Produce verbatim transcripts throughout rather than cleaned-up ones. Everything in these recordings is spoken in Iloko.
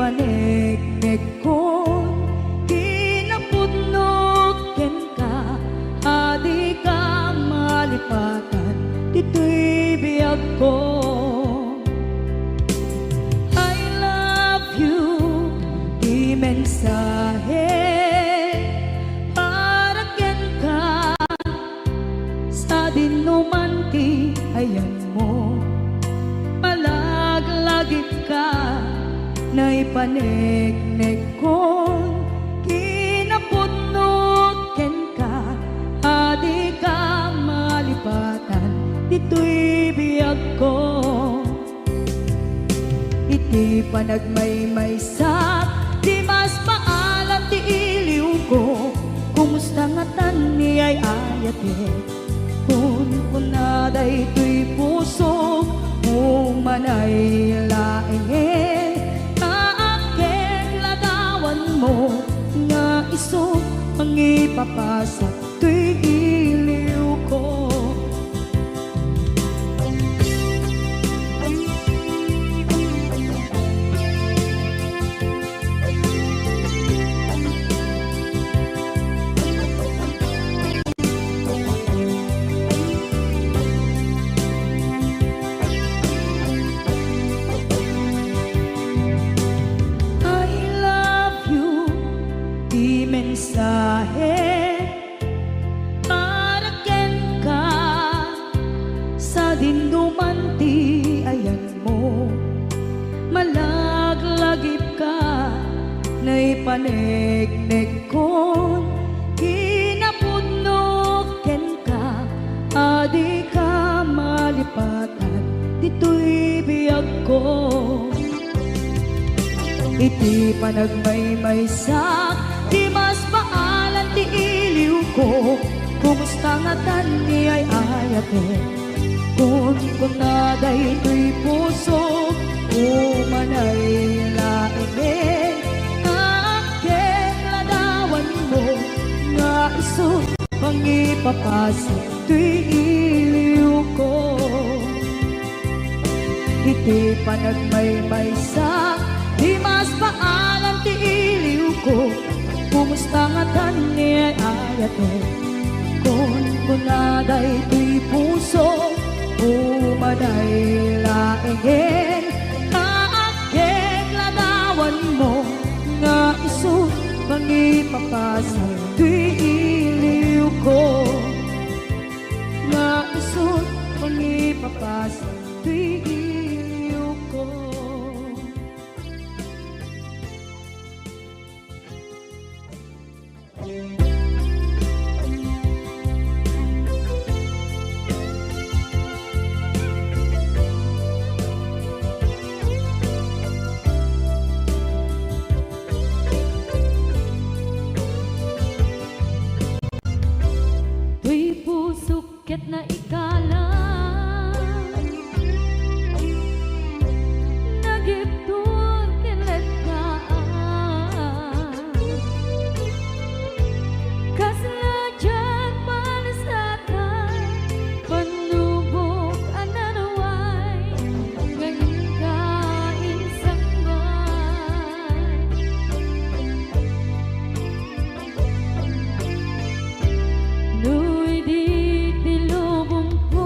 paneknekkon, kinapudnok kenka, a dika malipatan ditoy biagko. I love you, ti mensahe para kenka. Sadinoman ti ayanmo, malaglagipka, naipaneknekkon, kinapudnok kenka, a dika malipatan ditoy biagko. Iti panagmaymaysak, di mas maalan ti iliwko. Kumusta ngatan ni ay-ayatek? Kunkuna daytoy pusok, umanay laengen, ta aket ladawanmo nga isu mangipapasak toy iliwko. I love you, ti mensahe para kenka, sadinoman ti ayanmo. Malaglagipka, naipaneknekkon, kinapudnok kenka, a dika malipatan ditoy biagko. Iti panagmaymaysak, di mas maalan ti iliwko. Kumusta ngatan ni ay-ayatek? Kunkuna daytoy pusok, umanay laengen, ta aket ladawanmo nga isu mangipapasak toy iliwko. Iti panagmaymaysak, di mas maalan ti iliwko. Kumusta ngatan ni ay-ayatek? Kunkuna daytoy pusok, umanay laengen, ta aket ladawanmo nga isu mangipapasak toy iliwko. Nga isu mangipapasak toy iliwko. Toy pusok ket naikalang, nagiptur ken letkaan. Kasla diak malasatan, pannubok a naruay, nga inka insangbat. No idi ti lubongko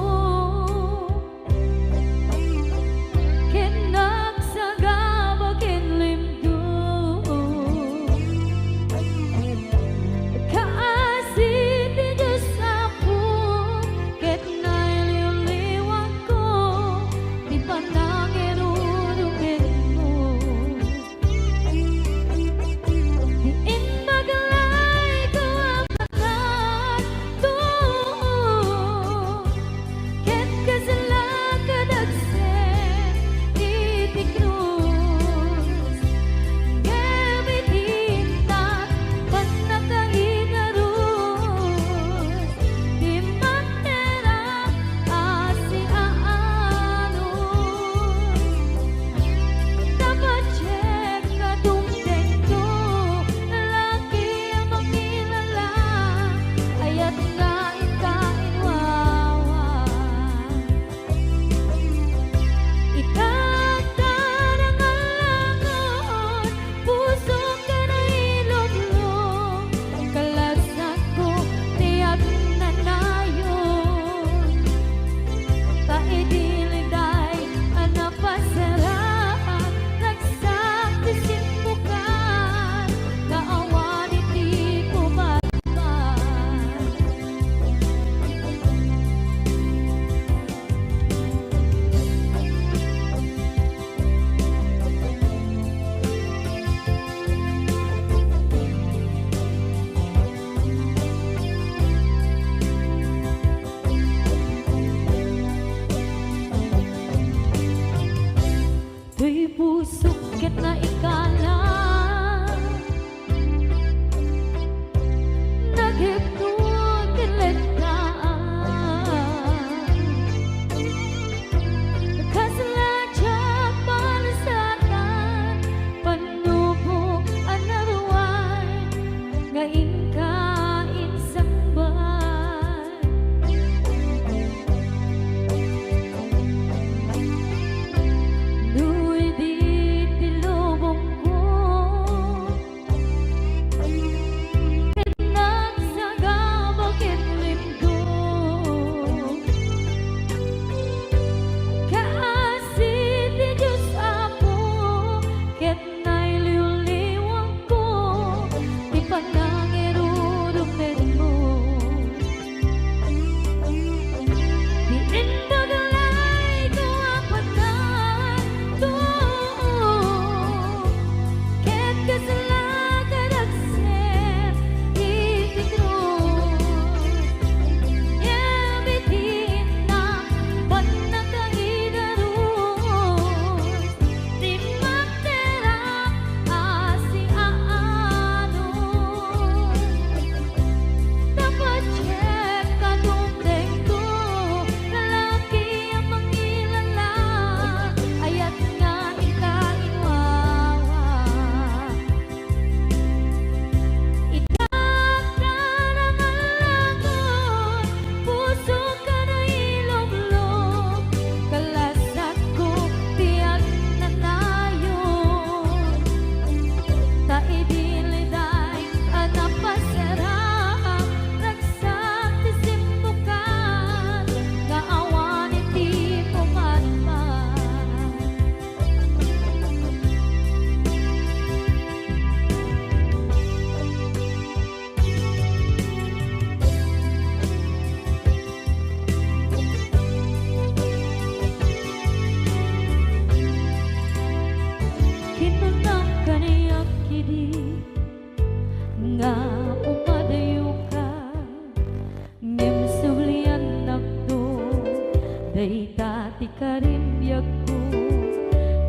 Dayta ti karimbiagko,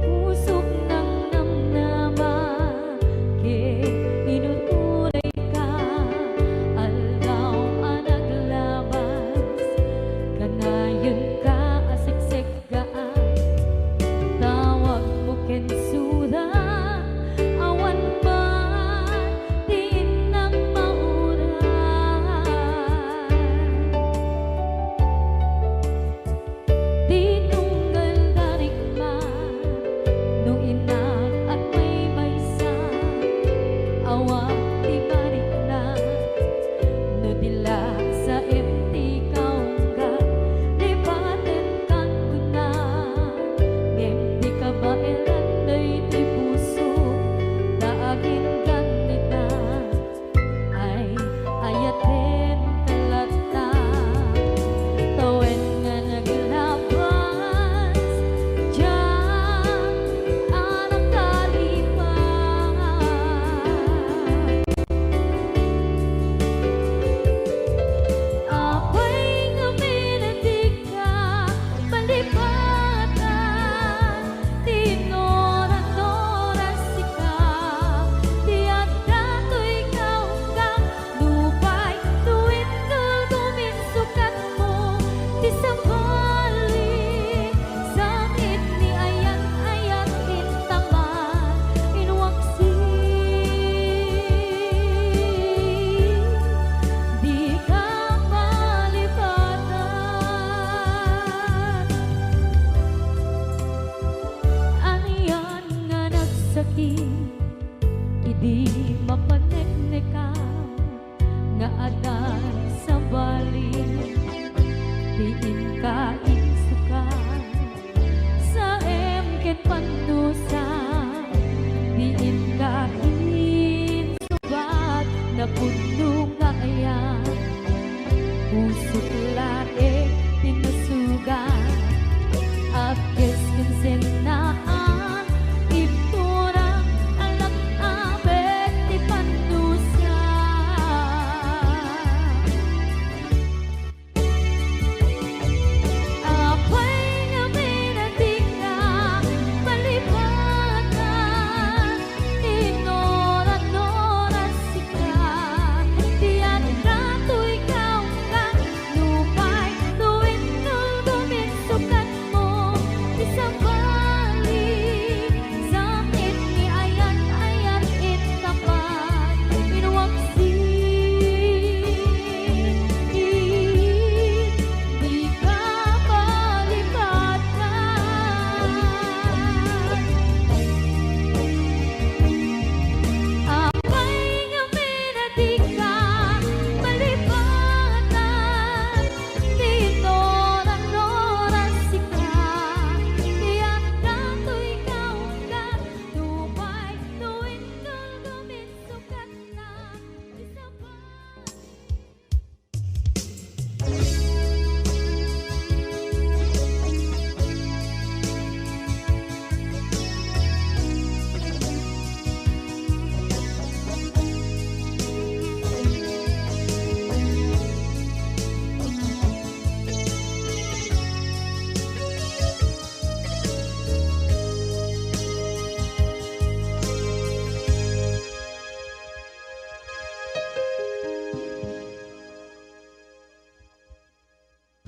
pusok nangnamnama, ket inur-urayka, aldaw a naglabas, kanayenka a seksekgaan, tawagmo ken sura, awan man ti innam mauray. Ti tunggal da rikna, no innak agmaymaysa, awan ti marikna, no di la saem ti kaungga, lipatenkan kuna, ngem ti kabaelan daytoy puso, ta aginggan ita. Ay, ayatenka latta, tawen nga naglabas, diak a nakalipat. Apay ngamin a dika malipatan? Ti inur-uray sika, ti adda toy kaunggam, nupay no indulgom insukatmo ti sabali, sangit ni ayan-ayat intaman, inwaksi, dika malipatan. Anian nga nagsakit idi mapaneknekam nga adda sabali ti inka insukat, saem ket pannusa ti inka insukat, napudno nga ayan. Pusok laeng ti nasugat, apkes ken sennaan, ibtura, alak-abet ti pannusa. Apay ngamin a dika malipatan? Inur-uray sika, ti adda toy kaunggam, nupay no indulgom insukatmo ti sabali, sangit ni ayan-ayat intaman, inwaksi, dika malipatan. Apay ngamin a dika malipatan? Ti inur-uray sika, ti adda toy kaunggam, nupay no indulgom insukatna ti sabali.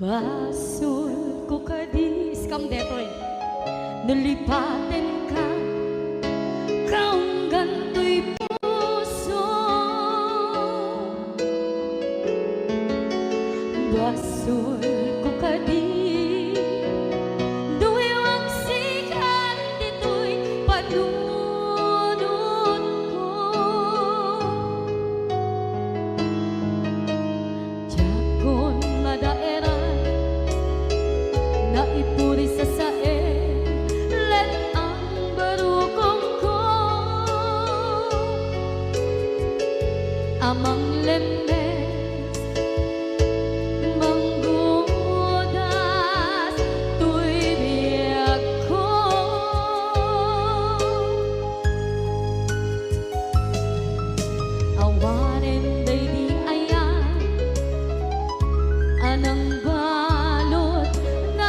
Basolko kadi, iskam detoy. No lipatenka, kaunggan toy puso. Basolko kadi, no iwaksikan ditoy panunotko. Diakon madaeran, naipuri sasaen, let-ang barukongko a manglemmes, manggudas toy biagko. Awanen daydi ayan a nangbalud nga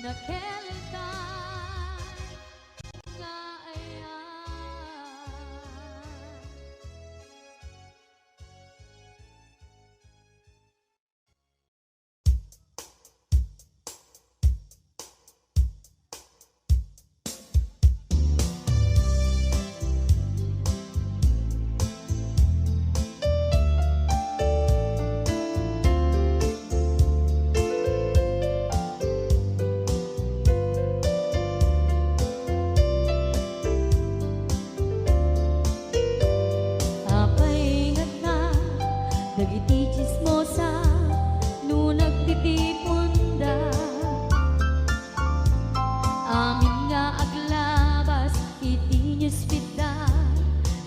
Kelka nga ayan. Apay ngata dagiti chismosa no nagtitiponda? Amin nga aglabas iti newsfeed da,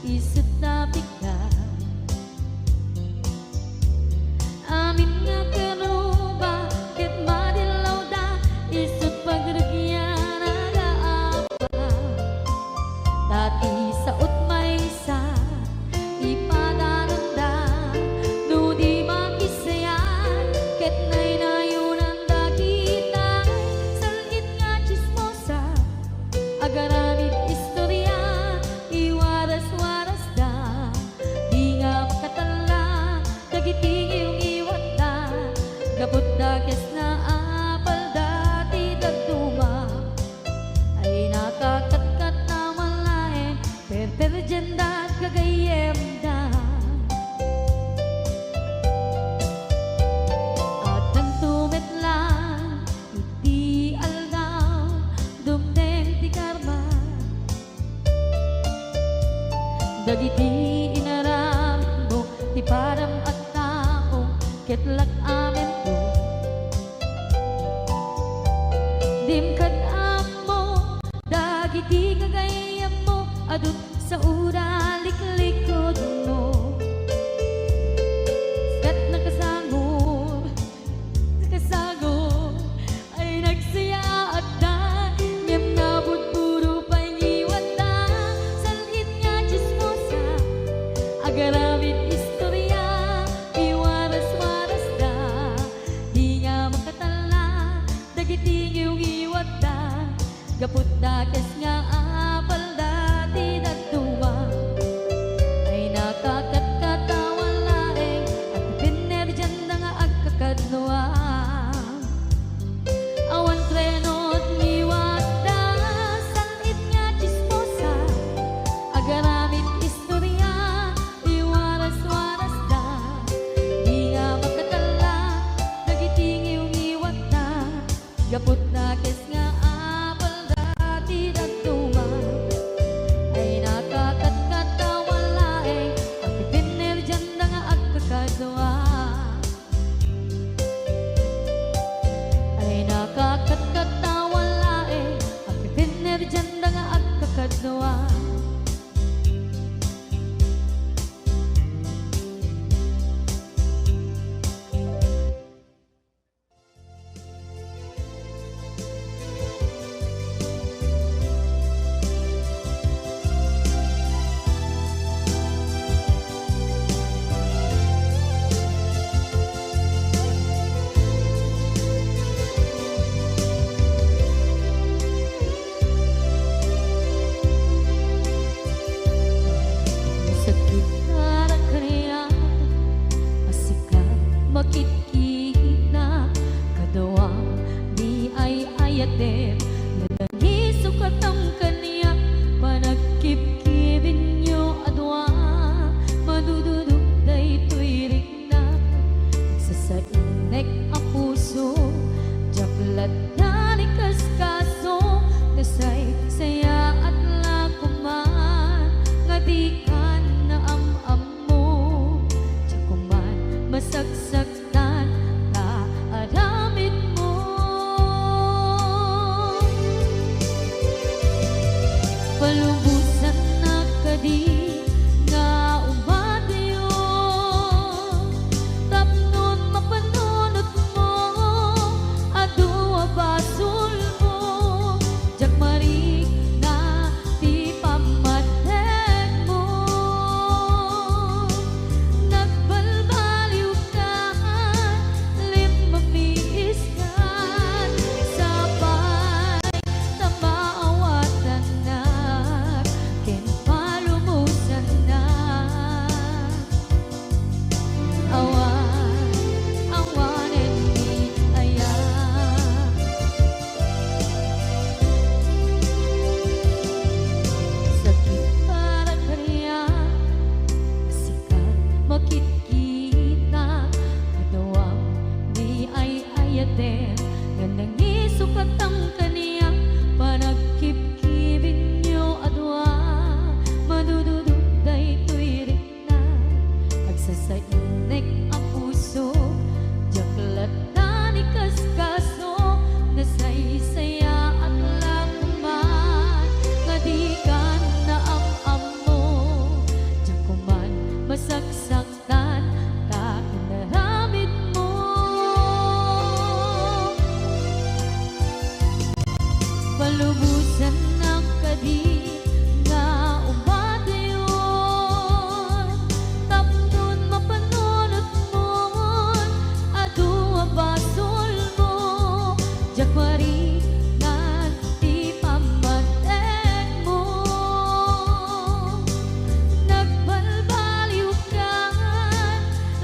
isut' napikda. Amin nga karuba ket madillawda, isut' pagrugian a gaapa. Ta ti sao't maysa, ipadananda no di makisayat ket naynayonanda kitay sal-it nga chismosa. Agaramid istoria, iwaras-warasda, di nga makatalla dagiti ngiwngiwatda, gapu ta kes nga apalda ti dadduma. Ay nakakatkat a malaem, perperdianda gagayyemda. Addanto met laeng iti aldaw, dumteng ti karma. Dagiti inaramidmo ti padam a tao ket lak-amento. Dim kad-ammo dagiti gagayyemmo, adu saoda liklikudmo. Ket nakasango, nakasango, ay nagsayaatda, ngem nabudbudo pay ngiwatda, sal-it nga chismosa, agaramid istoria, iwaras-warasda, di nga makatalla dagiti ngiwngiwatda. Gapu ta kes nga apalda ti dadduma, ay nakakatkat a malaeng agpipinnerdianda nga agkakadua. Awan kreno ti ngiwatda, sal-it nga chismosa, agaramid istoria, iwaras-warasda, di nga makatalla dagiti ngiwngiwatda. Gapu ta kes nga apalda ti dadduma, ay nakakatkat a malaeng agpipinnerdianda nga agkakadua. Ay nakakatkat a malaeng agpipinnerdianda nga agkakadua. Sakit para kaniak a sika makitkita, kaduam di ay-ayatem nga nangisukatam kaniak. Panagkibkibinyo a dua, madududok daytoy rik- Nagsasainek a puso, diak lattan ikaskaso, nasaysayaat la koman nga dikan naam-ammo, diak koman masaksaktan ta aramidmo. Palubosannak kadi nga umadayo tapnon mapanunotmo a dua bas Dem, nga nangisukatang kaniak, panagkibkibinyo a dua, madududog daytoy rikna. Agsasainek a puso, diak latta ni kaskaso, nasaysayaat la koman, nga dikan naam-ammo, diak koman masaksak tan ta inaramidmo. Palubosannak kadi nga umbatayon, tapnon mapanunotmon adu a basolmo, diak maringan ti pammatekmo. Nagbalbaliwkan,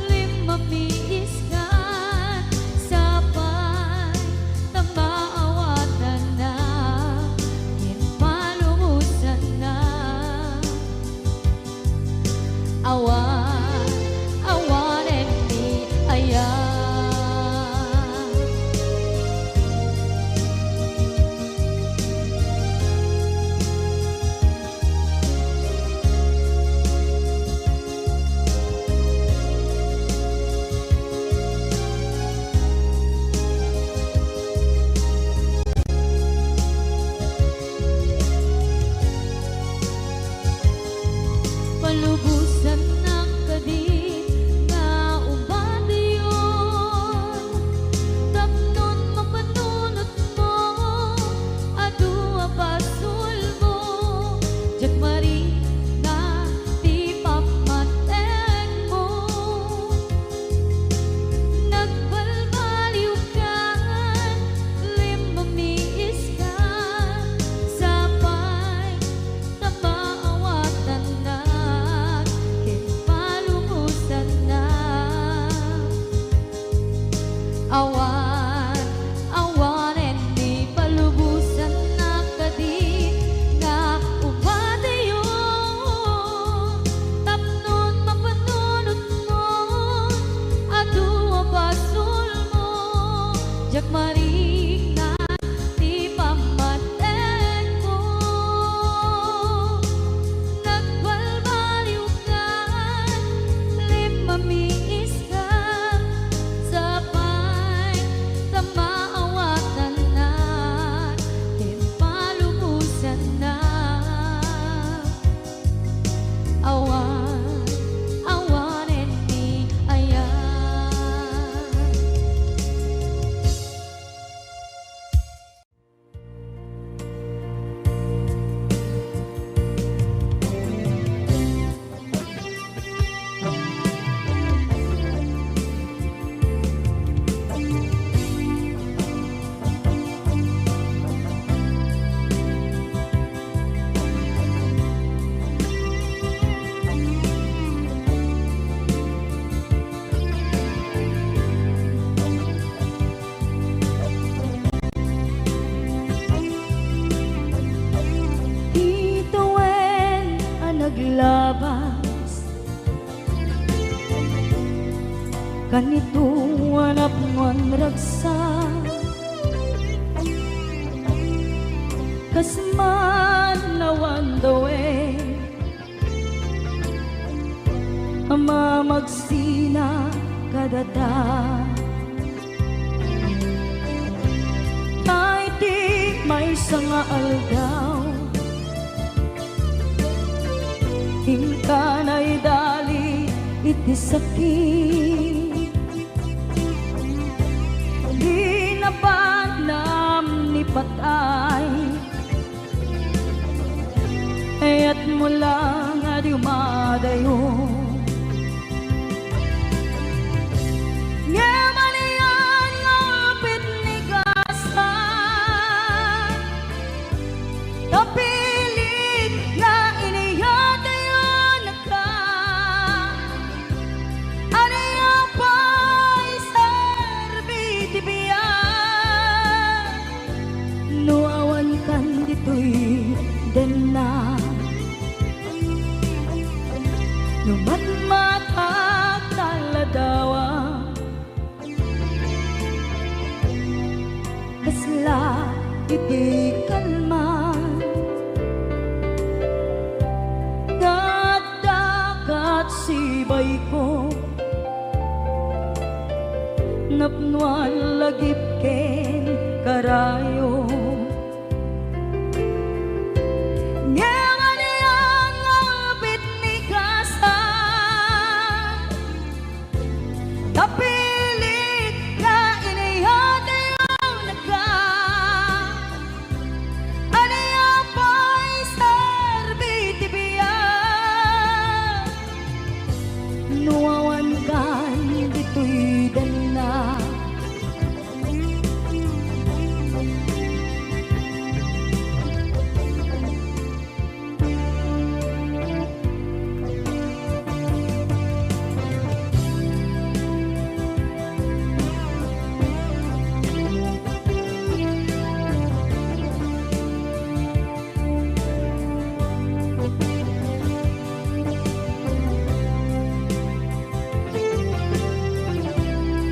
limmamiiskan, sapay ta maawatanna ken palubosanna. Awan, awanen ni aya. Palubosannak kadi nga umbatayon, tapnon mapanunotmo adu a basolmo, diak maringan ti pammatekmo. Nagbalbaliwkan, limmamiiskan, sapay ta maawatannak ken palubosannak. Awan, awanen ni palubosannak kadi nga umbatayon, tapnon mapanunotmon adu a basolmo, diak maringan ti pammatekmo. Nagbalbaliwkan, limmamiiskan, sapay ta maawatannak ken palubosannak. Awan, awanen ni aya. Ti tawen a naglabas kanito a napnguan ragsak, kas man awan tawen a mamagsina kadata. Tay ti maysa nga aldaw, inka naidali iti sakit. Di napanam ni patay, kayatmo lang a dumadayo. Ngem anian nga upit ni Gasa, napilit nga iniyatayonka. Ania pay serbi ti biag no awankan ditoy denna? No man nga adda kat sibayko, napnoan lagip ken karayo. Ngem ania nga pitnigasan, napilit nga iniyatayonka. Ania pay serbi ti biag no awan kan ditoy denna?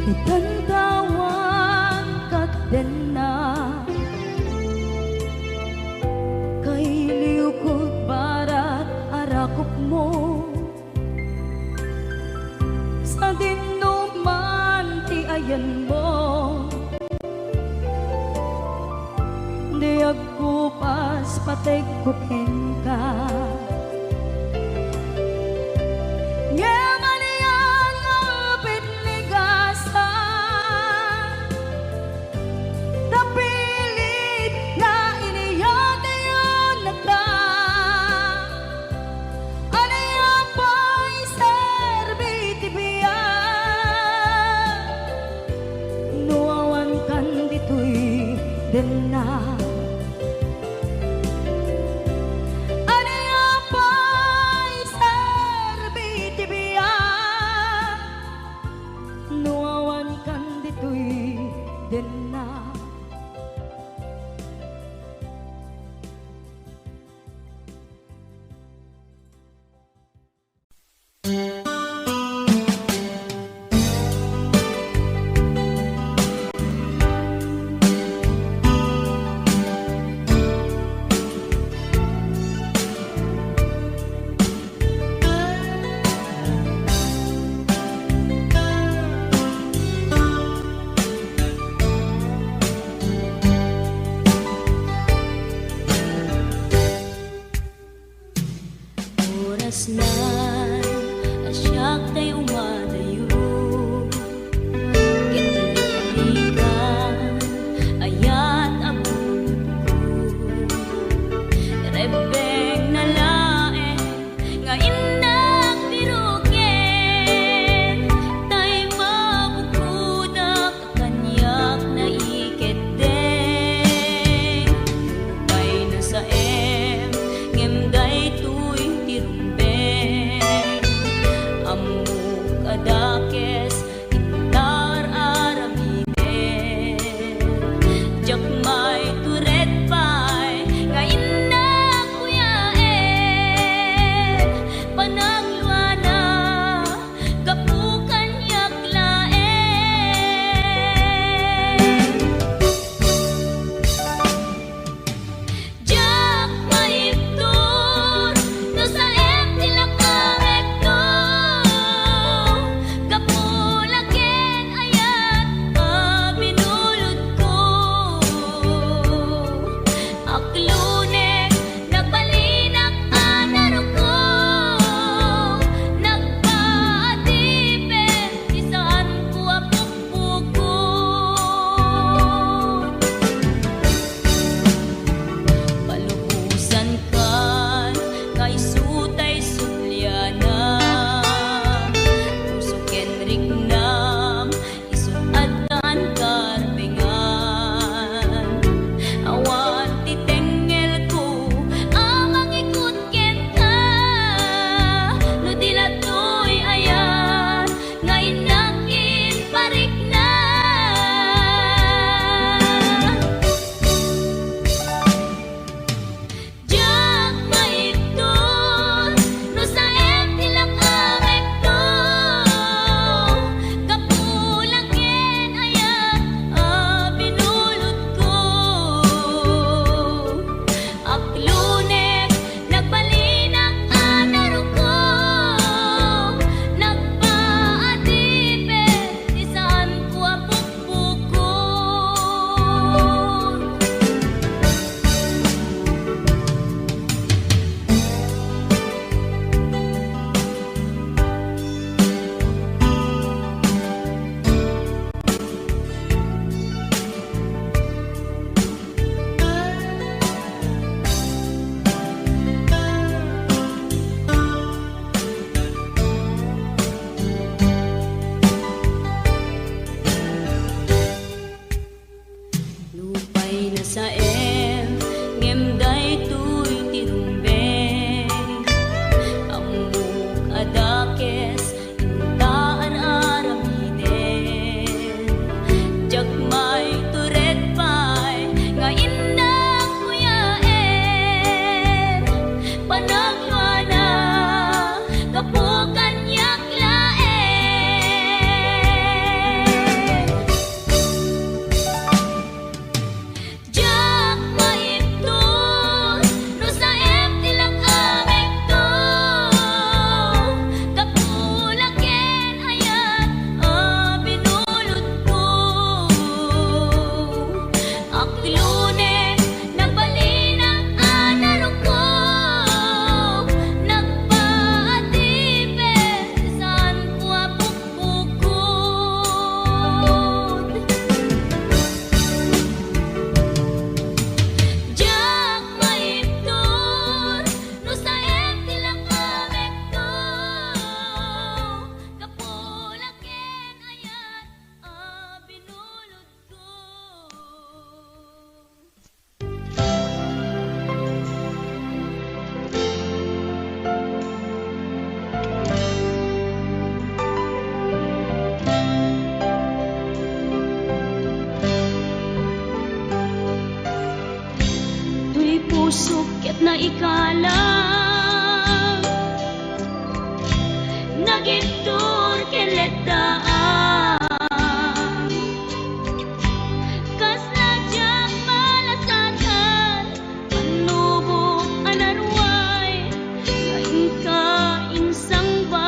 Itan ta awan kat denna, kailiwko barat a rakupmo. Sadinoman ti ayanmo, di agkupas pategko kenka. Ngem ania nga pitnigasan, napilit nga iniyatayonka. Ania pay serbi ti biag no awan kan ditoy denna? Ania pay serbi ti biag no awan kan ditoy denna? pusok ket naikalang, nagibtur ken letdaan. Kasla diak malasatan, pannubok a naruay, nga inka insangbay.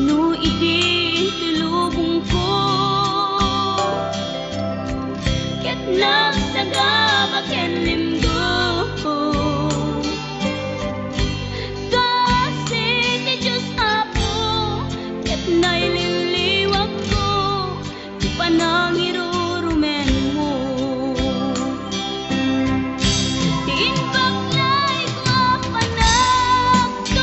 No idi ti lubongko, ket nagsagaba ken limgo, kaasi ti Dios, Apo, ket naililiwakko ti panangirurumenmo. Ti imbag layko a panagtuok,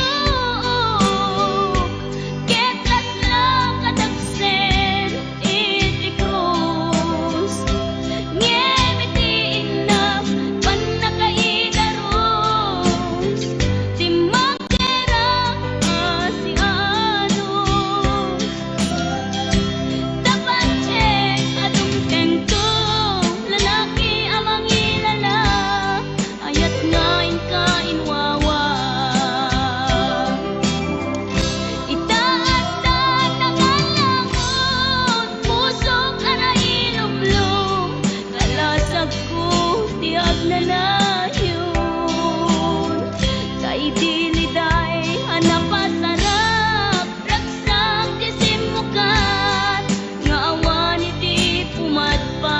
ket lasla kadagsen iti krus. Ngem iti innak pannakaidarus, dimmak Kerak a sianus. Tapno ket adun kenka, lalaki a mangilala, ayat nga inka inwawa. Ita adda nangalangon, pusok a nailumlom, kalasagko ti agnanayon. Ta idi liday a napasarak, ragsak ti simmukat nga awan iti pumadpad.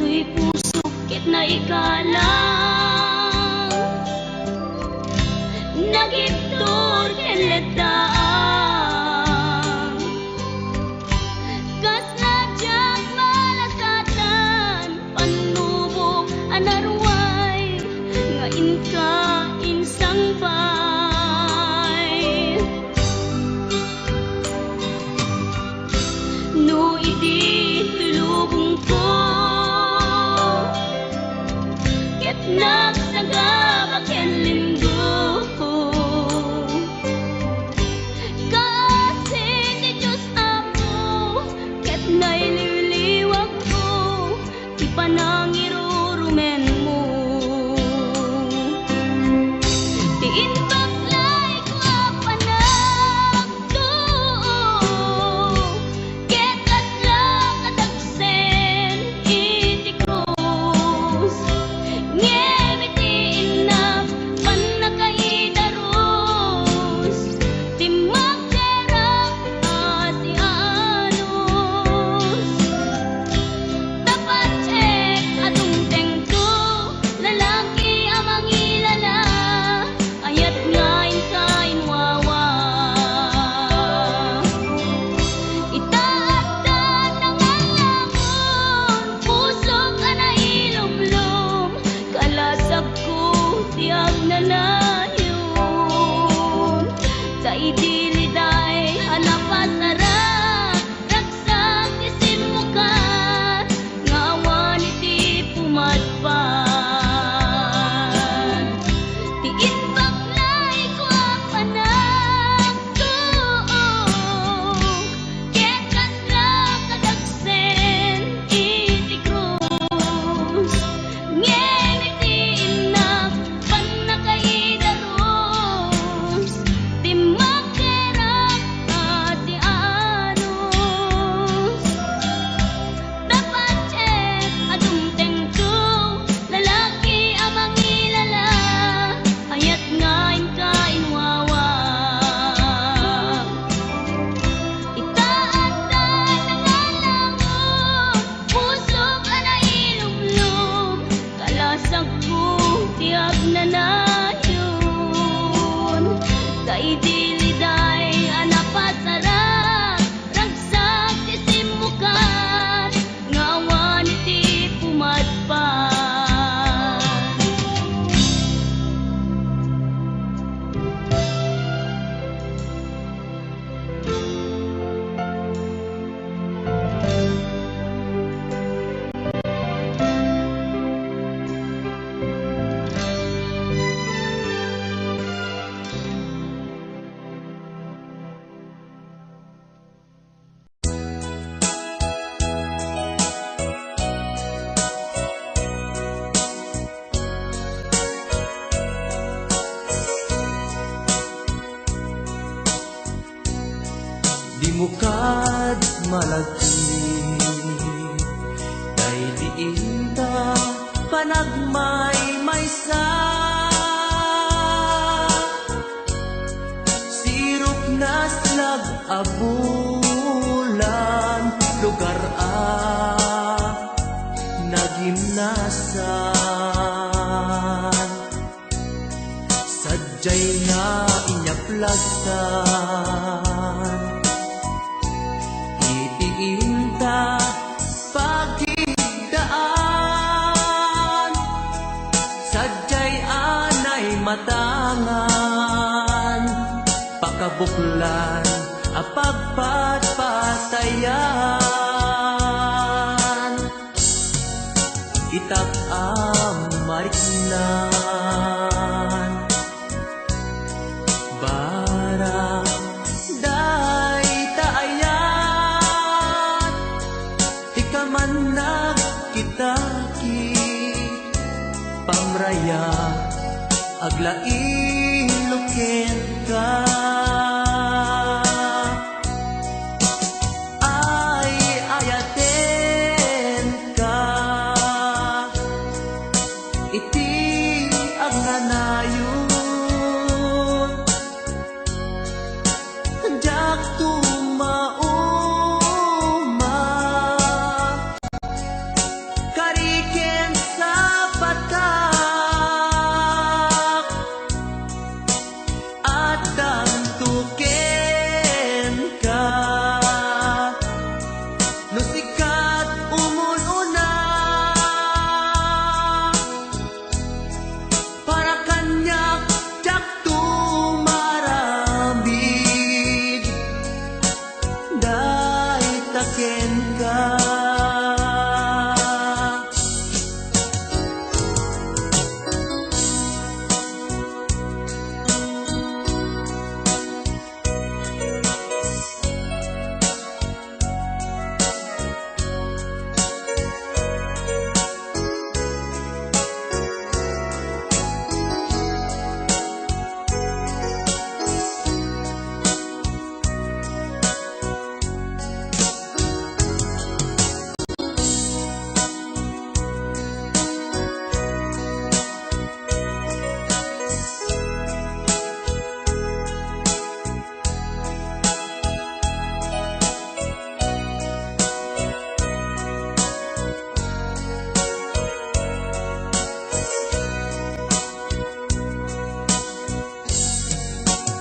Toy pusok ket naikalang, nagibtur ken letdaan. Kasla diak malasatan, pannubok a naruay, nga inka insangbay. No idi ti lubongko, ket nagsagaba ken limgo, kaasi ti Dios, Apo, ket naililiwakko ti panangirurumenmo. Ti imbag layko a panagtuok, ket lasla kadagsen iti krus. Ngem iti innak pannakaidarus, dimmak kerak a sianus. Tapno ket adun kenka, lalaki a mangilala, ayat nga inka inwawa. Ita adda nangalangon, pusok a nailumlom, kalasagko ti agnanayon. Ta idi liday a napasarak, ragsak ti simmukat nga awan iti pumadpad. Ti imbag layko a panagtuok, ket lasla kadagsen iti krus. Ngem iti innak pannakaidarus, dimmak kerak a sianus. Tapno ket adun kenka, lalaki a mangilala, ayat nga inka inwawa. Ita adda nangalangon, pusok a nailumlom, kalasagko ti agnanayon. Ta idi liday a napasarak, ragsak ti simmukat nga awan iti pumadpad. malagip, daydi inta panagmaymaysa. Sirupnas lag a bulan, lugar a nagimnasan. Sadiay nga inyaplastan iti inta pagidaan. Sadiay anay matangan, pakabuklan a pagpatpatayan. Itak a mariknan, barang dayta ayat, ti kamannag kitaki, pamraya, aglailo kenka. Ay-ayatenka iti agnanayon. Diak tumauma, kari ken sapatak, addanto kenka. No sika ti umun-una, para kaniak, diakto maaramid, dayta kenka.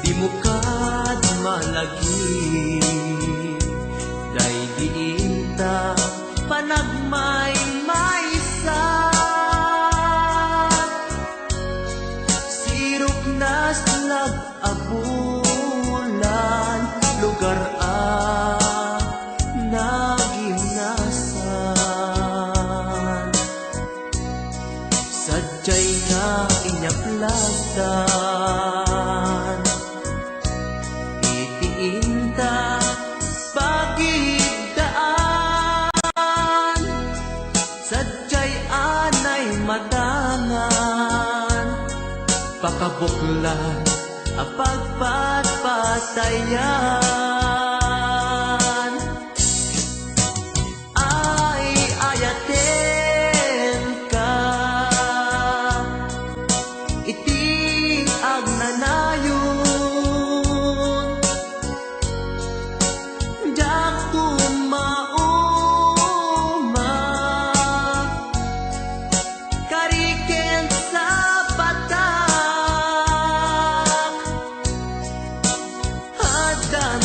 Dimo kad malagip, daydi inta panagmaymaysa. Sirupnas lag a bulan, lugar a nagimnasan. Sadiay nga inyaplastan iti inta pagid daan. Sadiay anay matangan, pakabuklan a pagpatpatayan. Ay-ayatenka iti agnanayon. Diak tumauma, kari ken sapatak, addan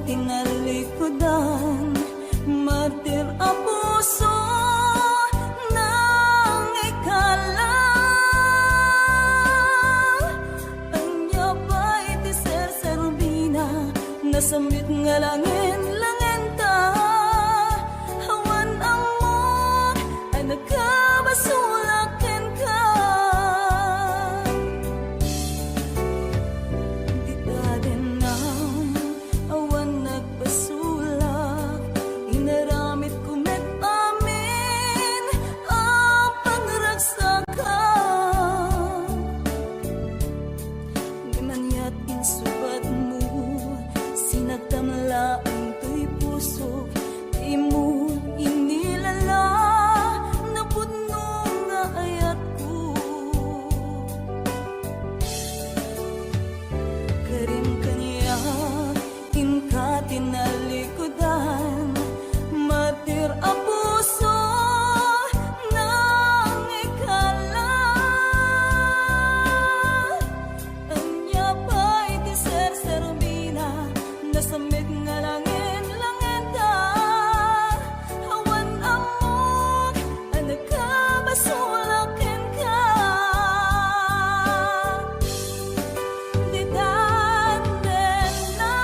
Tinalikudan, martir a puso, nangikala. Ania pay ti serserbina, nasambit nga langen-langen ta. Awan ammok a nakabasolak kenka. Dita denno, awan nagbasolak, inaramidko met amin a pangragsakak. Ngem aniat insubadmo, sinagtam laeng toy pusok, dimo inilala, napudno nga ayatko. Karim kaniak, inka tinalikudan, martir a puso, nangikala. Ania pay ti serserbina, nasambit nga langen-langen ta. Awan ammok a nakabasolak kenka. Ditan denno.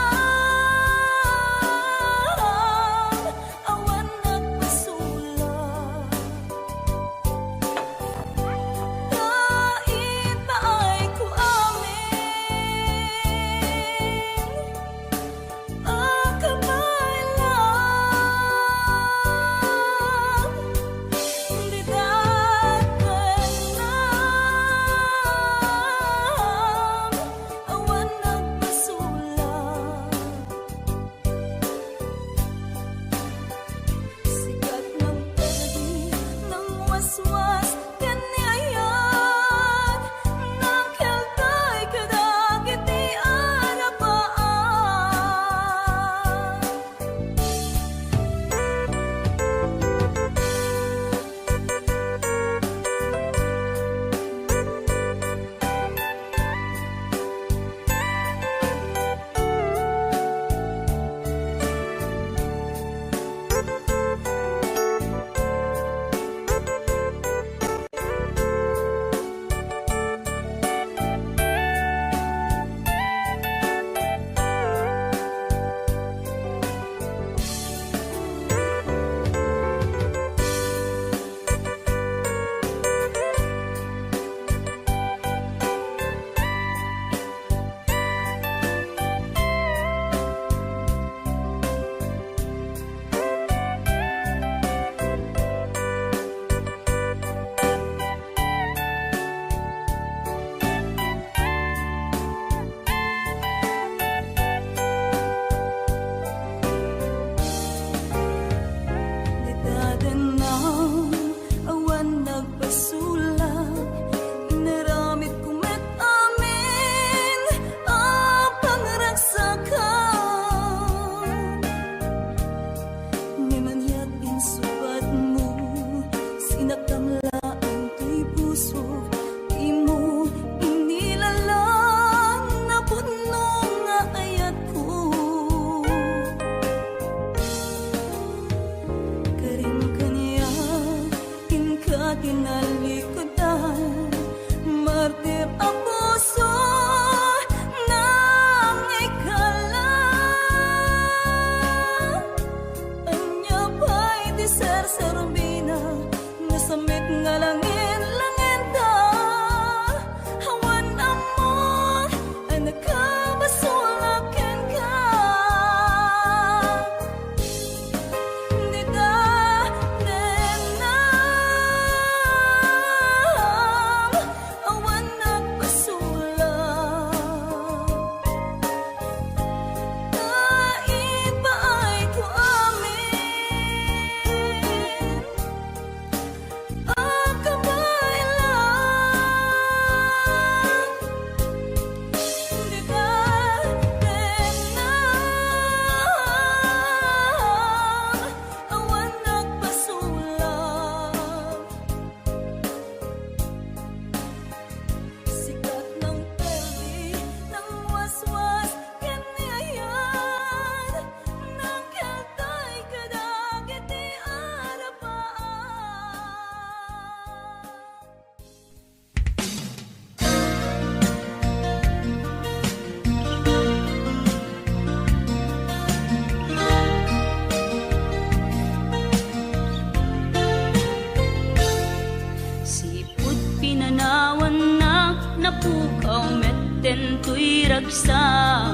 Sa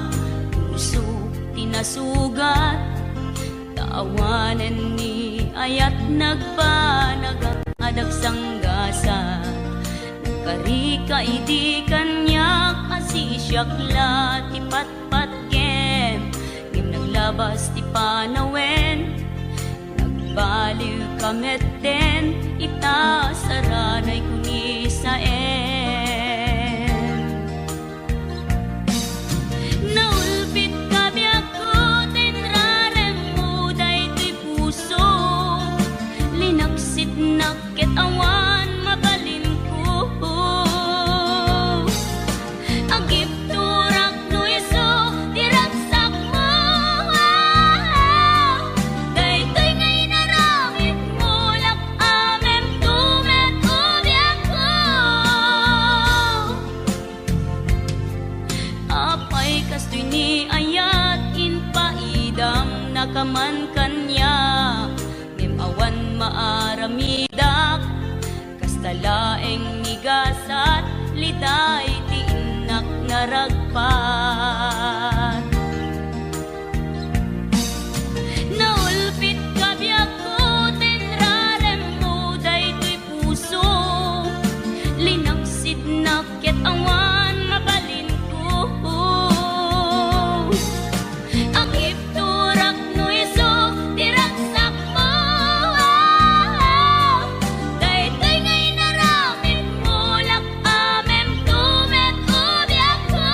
puso ti nasugat, ta awanen ni ayat nagbanag a dagsanggasat. Nagkarika idi kaniak a sisiak la ti patpatgem, ngem naglabas ti panawen. Nagbaliwka metten ita saranay kunisaen. Naulpitka biagko ta inraremmo daytoy puso. Linaksitnak ket awan mabalinko. Agibturak no isu ti ragsakmo. Daytoy nga inaramidmo, lak-amemto met, o biagko. Apay kastoy ni ayat, impaidamnaka man kaniak, ngem awan maaramidak. Kasta laeng ni gasat, liday ti innak naragpat. Naulpitka biagko ta inraremmo daytoy puso. Linaksidnak ket awan mabalinko. Agibturak no isu ti ragsakmo. Daytoy nga inaramidmo, lak-amemto met, o biagko.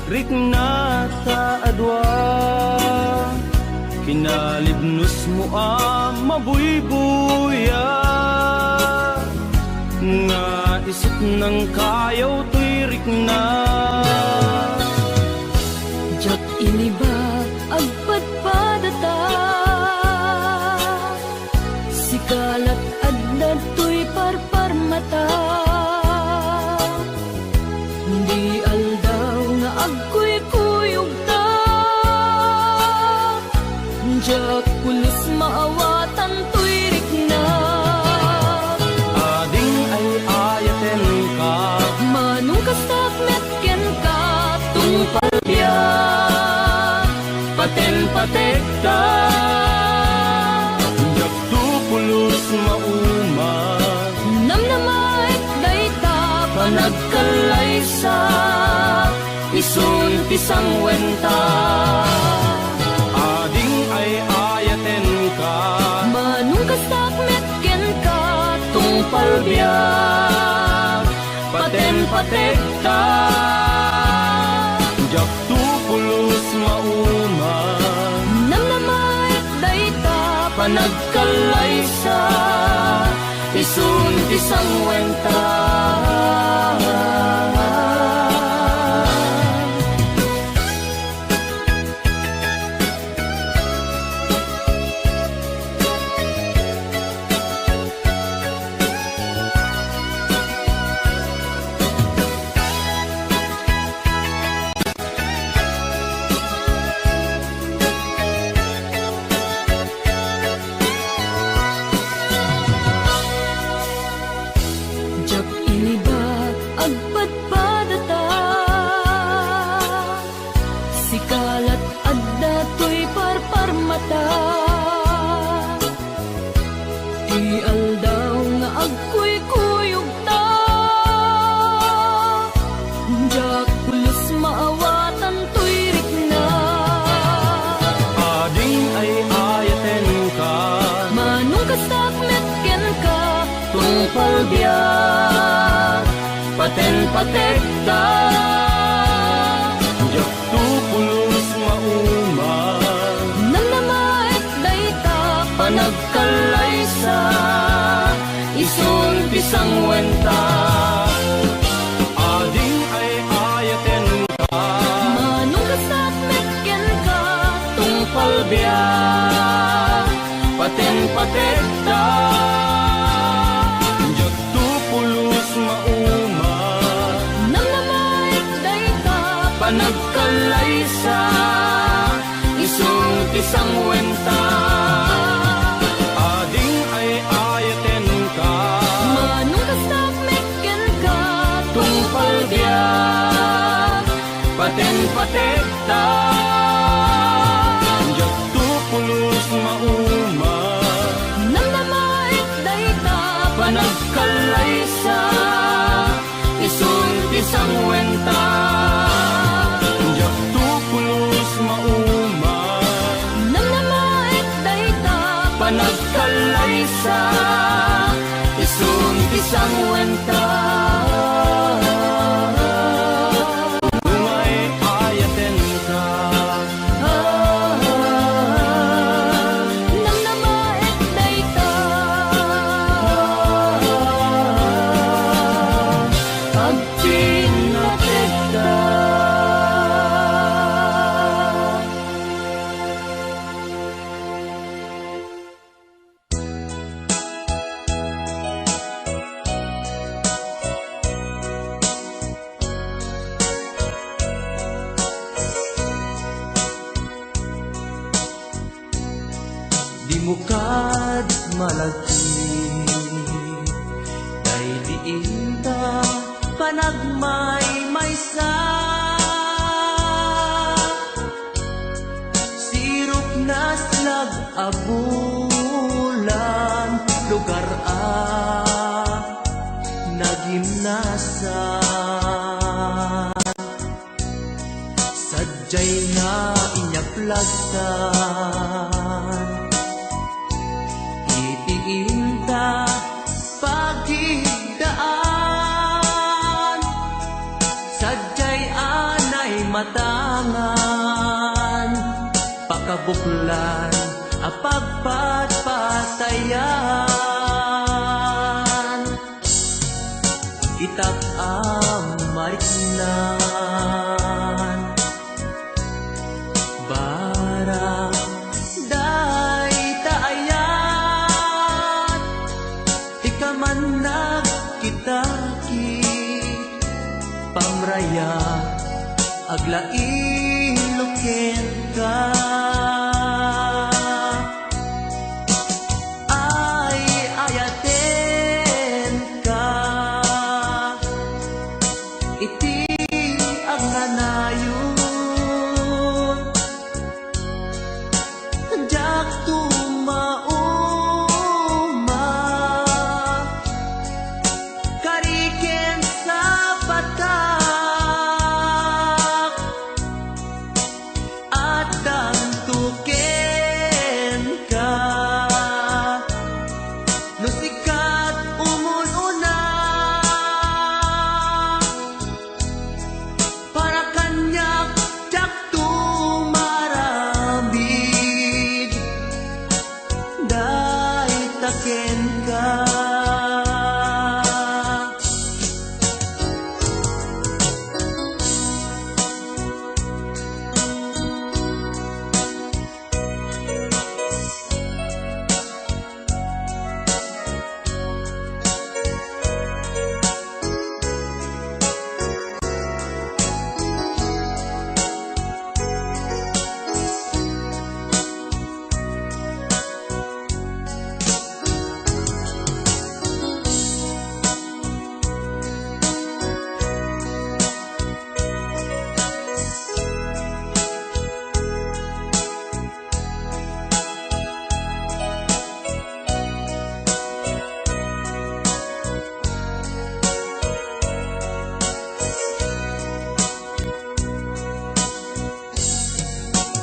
Rikna ta adua kinalibnosmo a mabuybuya, nga isut nangkayaw toy rikna. Diak iniba, agpadpadata. Sika lat adda toy parparmata. Di aldaw nga agkuykuyogta. Diak pulos maawatan toy rikna. Ading ay-ayatenka. Manong kastak met kenka, tungpal biag, paten pategta. Diakto pulos mauma. Namnamaek dayta panagkallaysa, isun ti sangwenta. Ading ay-ayatenka. Manong kastak met kenka, tungpal biag, paten pategta. Diakto pulos mauma. Namnamaek dayta panagkallaysa, isun ti sangwenta. Diak iniba, agpadpadata. Sika lat adda toy parparmata. Ti aldaw nga agkuykuyogta, diak pulos maawatan toy rikna. Ading ay-ayatenka. Manong kastak met kenka, tungpal biag, paten pategta. Diak to pulos mauma. Namnamaek dayta panagkallaysa, isun ti sangwenta. Ading ay-ayatenka. Manong kastak met kenka, tungpal biag, paten pategta. Diak to pulos mauma. Namnamaek dayta panagkallaysa, isun ti sangwenta. Ading ay-ayatenka. Manong kastak met kenka, tungpal biag, paten pategta. Diak to pulos mauma. Namnamaek dayta panagkallaysa, isun ti sangwenta. Diak to pulos mauma. Namnamaek dayta panagkallaysa, isun ti sangwenta. Ay-ayatenka. Namnamaek dayta. Agpinnategta. Dimo kad malagip, daydi inta panagmaymaysa. Sirupnas lag a bulan, lugar a nagimnasan. Sadiay nga inyaplastan iti inta pagigdaan. Sadiay a nay matangan, pakabuklan a pagpatpatayan, itak a mariknan. Barang dayta ayat, ikaman nagkitaki, pamraya, aglailo kenka. Ay, ayatenka iti agnanayon. Diak tumauma, kari ken sapatak, addanto kenka. No sika ti umun-una, para kaniak, diak tumaramid, dayta kenka.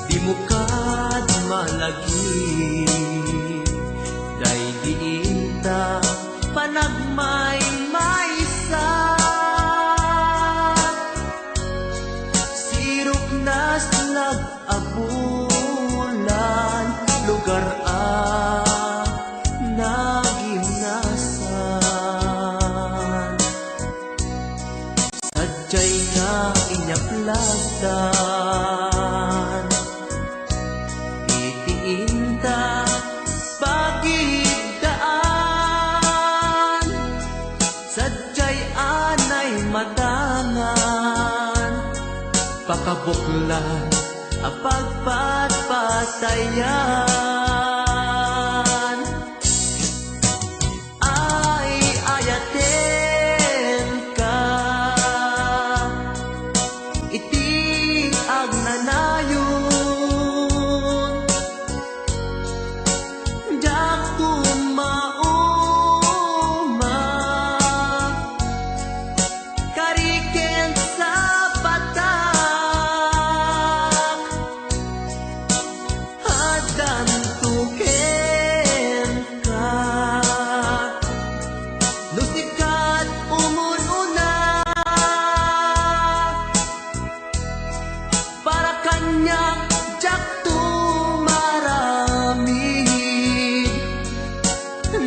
Dimo kad malagip, daydi inta panagmaymaysa. Sirok na slag a bulan, lugar a nagimnasan. Sadiay nga inyaplag tan iti inta pagid daan. Sadiay anay matangan, pakabuklan a pagpatpatayan. Ay, ayatenka iti agnanayon. Diak tumauma, kari ken sapatak, addanto kenka. No sika ti umun-una, para kaniak, diak tumaramid,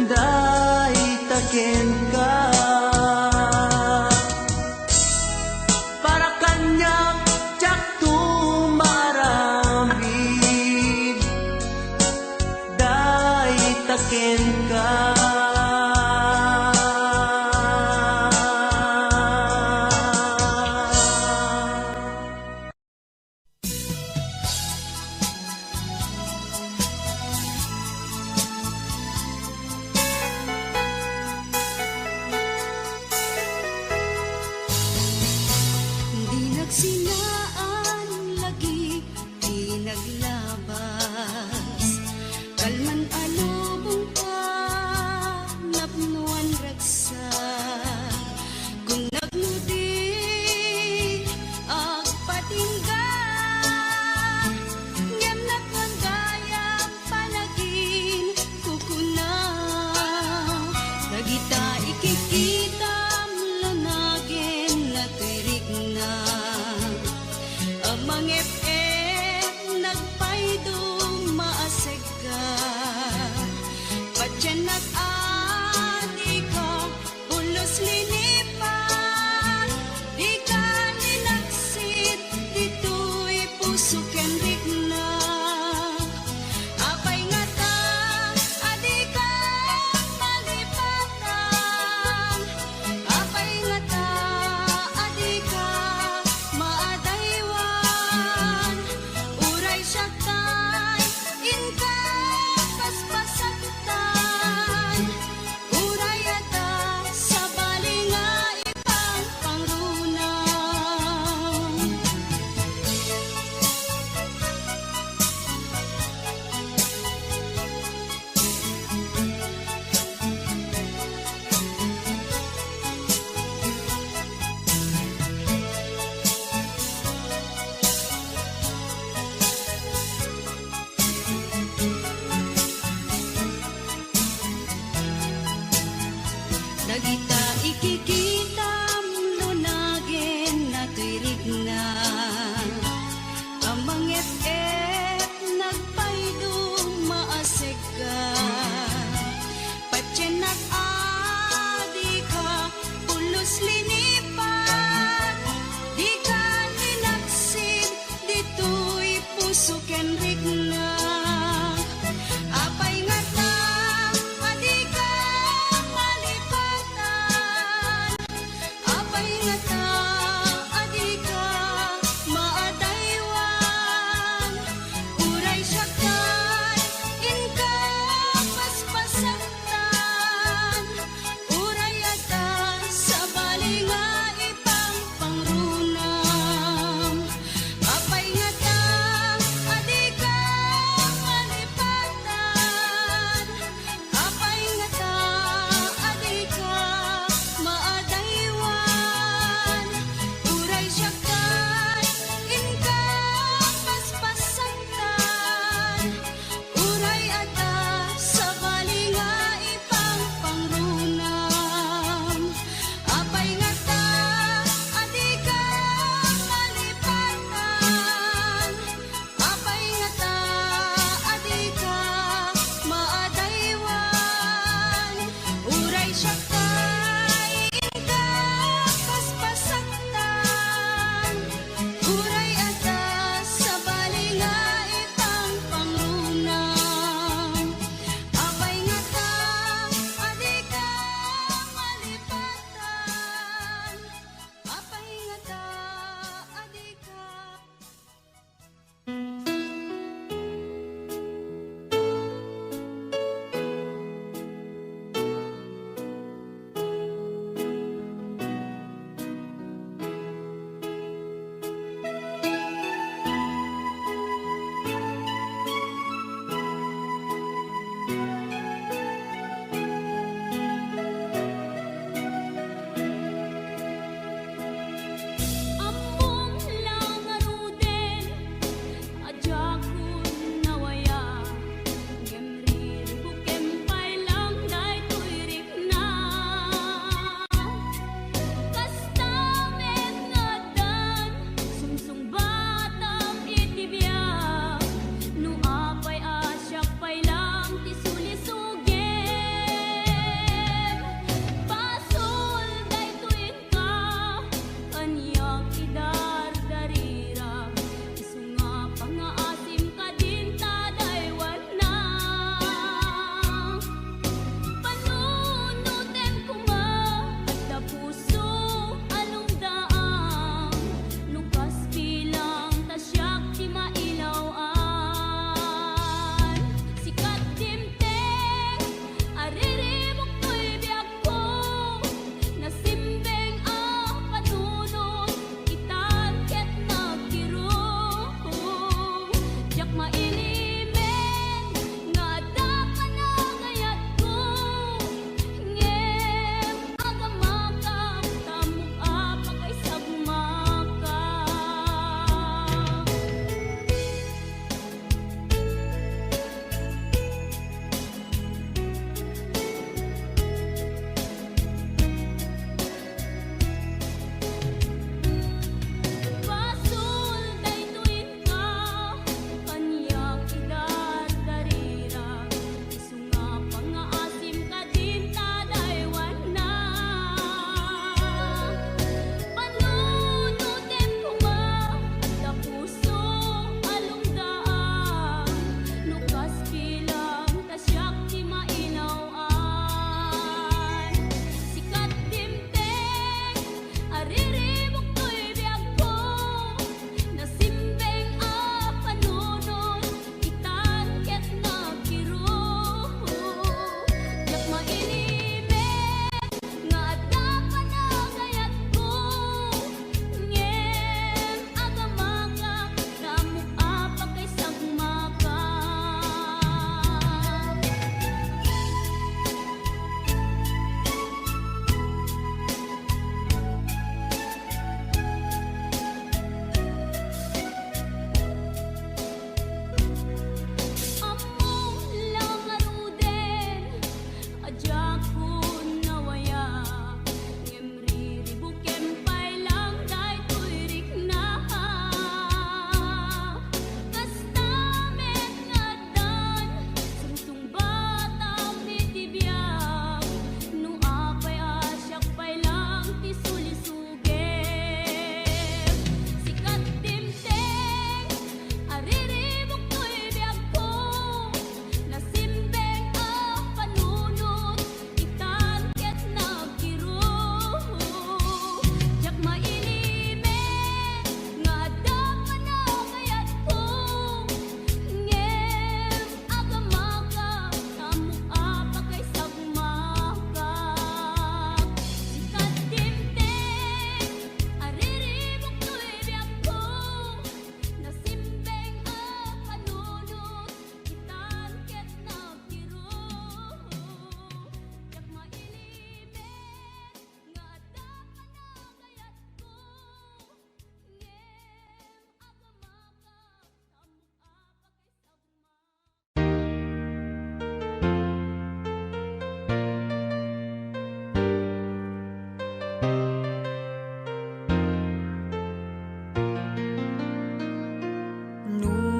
dayta kenka. Para kaniak, diak tumaramid, dayta kenka. Di nagsinaan lagi ti naglabas. Kalman a lubong ta, napnoan ragsak. Kunak no di agpatingga, ngem nakuan gayam panaginkukuna. Dagita ikikitam, lunagen, natirik na.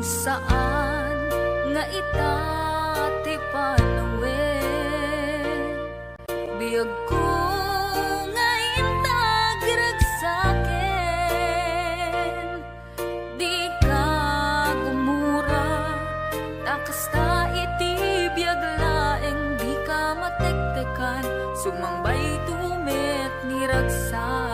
Saan nga ita ti panawen, biagko nga intagrag saken. Dika gumura, ta kasta iti biag laeng dika matektekan, sumangbayto met ni ragsak.